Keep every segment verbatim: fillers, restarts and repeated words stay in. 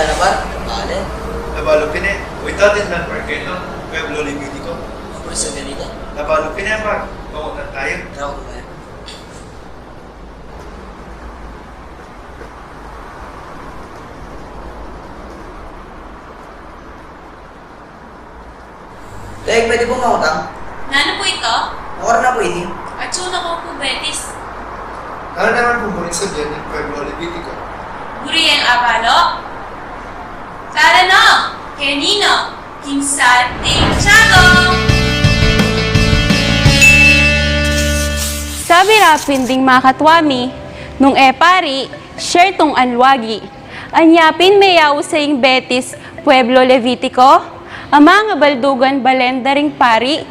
Ano ba? Bale. Nabalu pin e, without in San Marqueño, Pueblo Levitico. Ang presidente. Nabalu pin e, ba? Pangutan tayo. Tawag tayo. Teng, pwede pung mangutang? Nanu pu ita? Mukha na pu ini. Atsu na ku pu, Betis. Nanu naman pu buri sabian ning Pueblo Levitico? Buri yang abalu? Tara na, keni na, king Santiago! Sabi ra pin ding makatua mi, nung e pari, siyertung anluagi. Anya pin meyaus ing Betis Pueblo Levitico, a mangabaldugan balen da ring pari,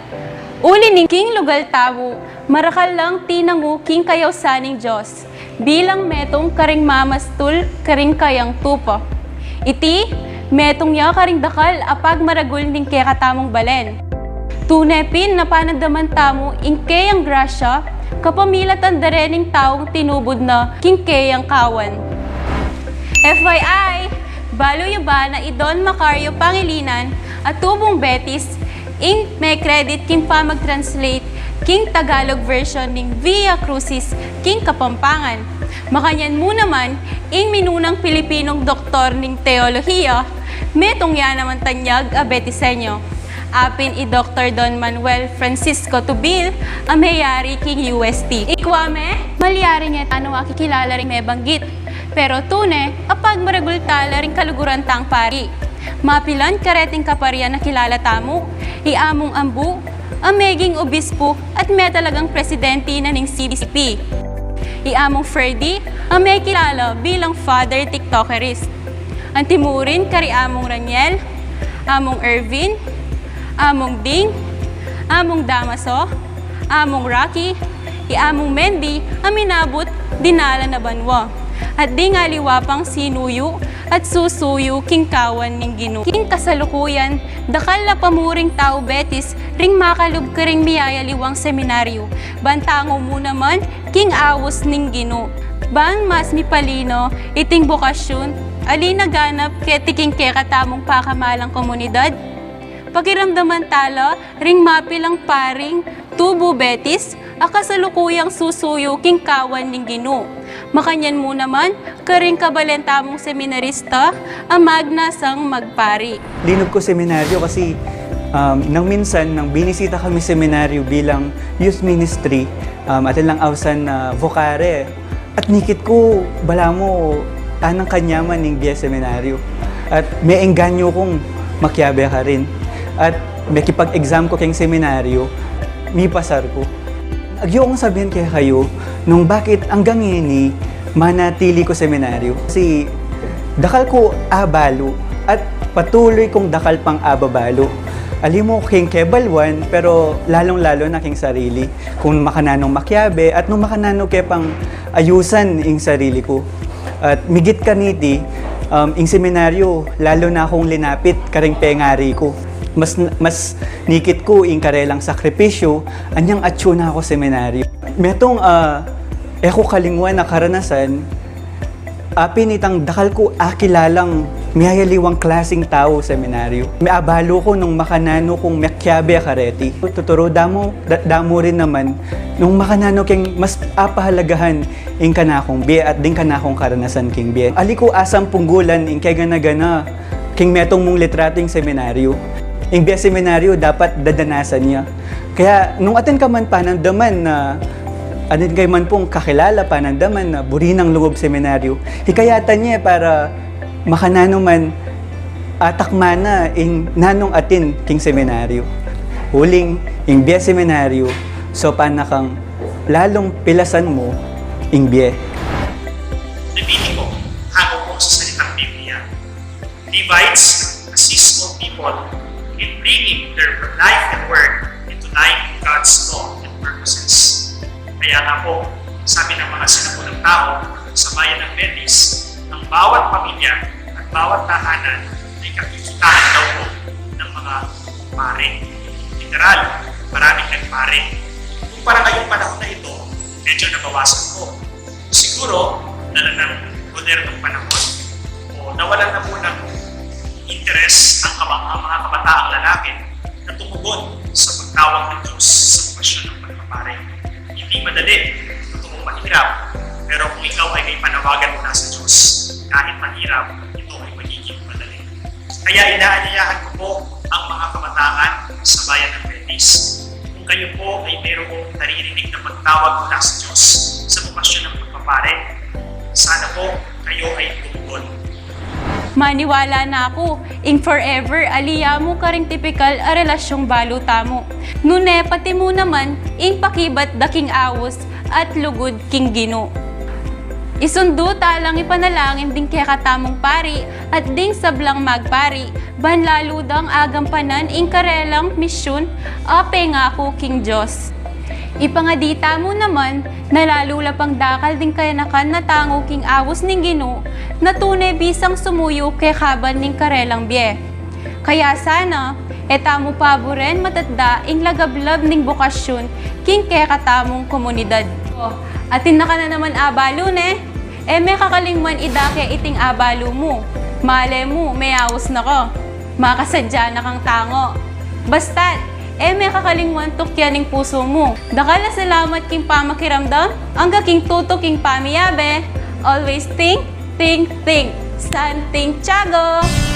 uli ning king lugal tamu, marakal lang tinangu king kayausan ning Dios, bilang metung karing mamastul karing kayang tupa. Iti, metung ya karing dakal a pagmaragul ning kekatamung balen. Tune pin a panandaman tamu ing keyang grasya, kapamilatan da reng taung tinubud na king keyang kawan. F Y I, balu yu ba na i Don Macario Pangilinan a tubung Betis, ing me-credit king pamag-translate king Tagalog version ning Via Crucis king Kapampangan. Makanyan mu naman, ing minunang Pilipinong doktor ning teolohiya, metung ya naman tanyag a Betiseño. Apin i Doktor Don Manuel Francisco Tubil a meyari king U S T. Ikua me, malyari ngetan no akikilala ring mebanggit. Pero tune, a pagmaragul tala ring kaluguran tang pari. Mapilan kareting kaparian a kilala tamu, i Among Ambu, a meging obispo at metalagang presidente na ning C B C P. I Among Ferdy, a mekilala bilang Father TikTokerist. Anti mu rin kari Among Raniel, Among Ervin, Among Ding, Among Damaso, Among Rocky, i Among Mendy, a minabut dinalan a banua. At ding aliwa pang sinuyu at susuyu king kawan ning Ginu. King kasalukuyan, dakal a pamuring tau Betis ring makalub karing miyayaliwang seminaryu. Ban tangu mu naman king aus ning Ginu. Ban mas mipalino iting bokasyun a linaganap keti king kekatamung pakamalang komunidad. Pakiramdaman tala ring mapilang paring tubu Betis a kasalukuyang susuyu king kawan ning Ginu. Makanyan mu naman karing kabalen tamung seminarista a magnasang magpari. Linub ku seminaryo kasi, um, nang minsan, nang binisita kami seminaryo bilang youth ministry, um, atin lang ausan na vocare. At nikit ku, balamu, anang kanyaman ning bie seminaryo. At me-engganyo kung makiabe karin. At mekipag-exam ku keng seminaryo, mipasar ku. Agyu kung sabian kekayu nung bakit anggang ngeni manatili ku seminaryo. Kasi dakal ku abalu at patuloy kung dakal pang ababalu. Ali mu keng kebaluan, pero lalung-lalu na keng sarili. Kung makananu makiabe at nung makananu ke pang ayusan ing sarili ku. At migit kaniti, um, ing seminaryo, lalu na kung linapit karing pengari ku. Mas, mas nikit ku ing karelang sakripisyu, anyang atsu na ku seminaryo. Metung, ah, e ku kalingwan a karanasan, apin itang dakal ku akilalang miyayaliwang klasing tau seminaryo. Abalu ku nung makananu kung mekiabe kareti. Tuturu damu, da-, damu rin naman nung makananu keng mas apahalagahan ing kanakung bie at ding kanakung karanasan king bie. Ali ku asampunggulan ing kegana-gana king metung mung litratu ing seminaryo. Ing bie seminaryo dapat dadanasan ya. Kaya nung atin ka man panandaman na atin ka man pung kakilala, panandaman na buri nang lungub seminaryo, hikayatan ye para makananu man atakma na ing nanung atin king seminaryo. Uling ing bie seminaryo, so panakang lalung pilasan mu ing bie. Levitico, hango po sa salitang Biblia, Levites assist all people in bringing their life and work into line with God's law and purposes. Kaya nga po, sabi ng mga sinaunang tao sa bayan ng Betis, ang bawat pamilya at bawat tahanan ay kakikitaan daw po ng mga pare. Literal, maraming nagpare. Kumpara ngayong panahon na ito, medyo nabawasan po. Siguro, dala ng modernong panahon o Nawalan na po ng interes ang, kaba- ang mga kabataang lalaki na tumugon sa pagtawag ng Diyos sa bokasyon ng pagpapare. Hindi madali at mahirap, pero kung ikaw ay may panawagan mula sa Diyos, kahit mahirap, ito ay magiging madali. Kaya inaanyayahan ko po ang mga kabataan sa bayan ng Betis. Kung kayo po ay mayroong naririnig na pagtawag mula sa Diyos sa bokasyon ng pagpapare, sana po kayo ay tumugon. Maniwala na ku, ing forever ali ya mu karing tipikal a relasyung balu tamu. Nune pati mu naman ing pakibat da king aus at lugud king Ginu. Isundu ta lang ipanalangin ding kekatamung pari at ding sablang magpari, ban lalu dang agampanan ing karelang misyun a pengaku king Dios. Ipangadi tamu naman na lalu la pang dakal ding kayanakan na tangu king aus ning Ginu, na tune bisang sumuyu kekaban ning karelang bie. Kaya sana, e tamu paburen matatda ing lagablab ning bokasyun king kekatamung komunidad. O, atin na ka na naman abalu, ne? E me kakalingwan idake iting abalu mu. Male mu, meaus na ka. Makasadya na kang tango. Basta't, e me kakalingwan tukyan ing pusu mu. Dakal a salamat king pamakiramdam, angga king tutu king pamiyabe. Always think, think, think. Santing Tiago!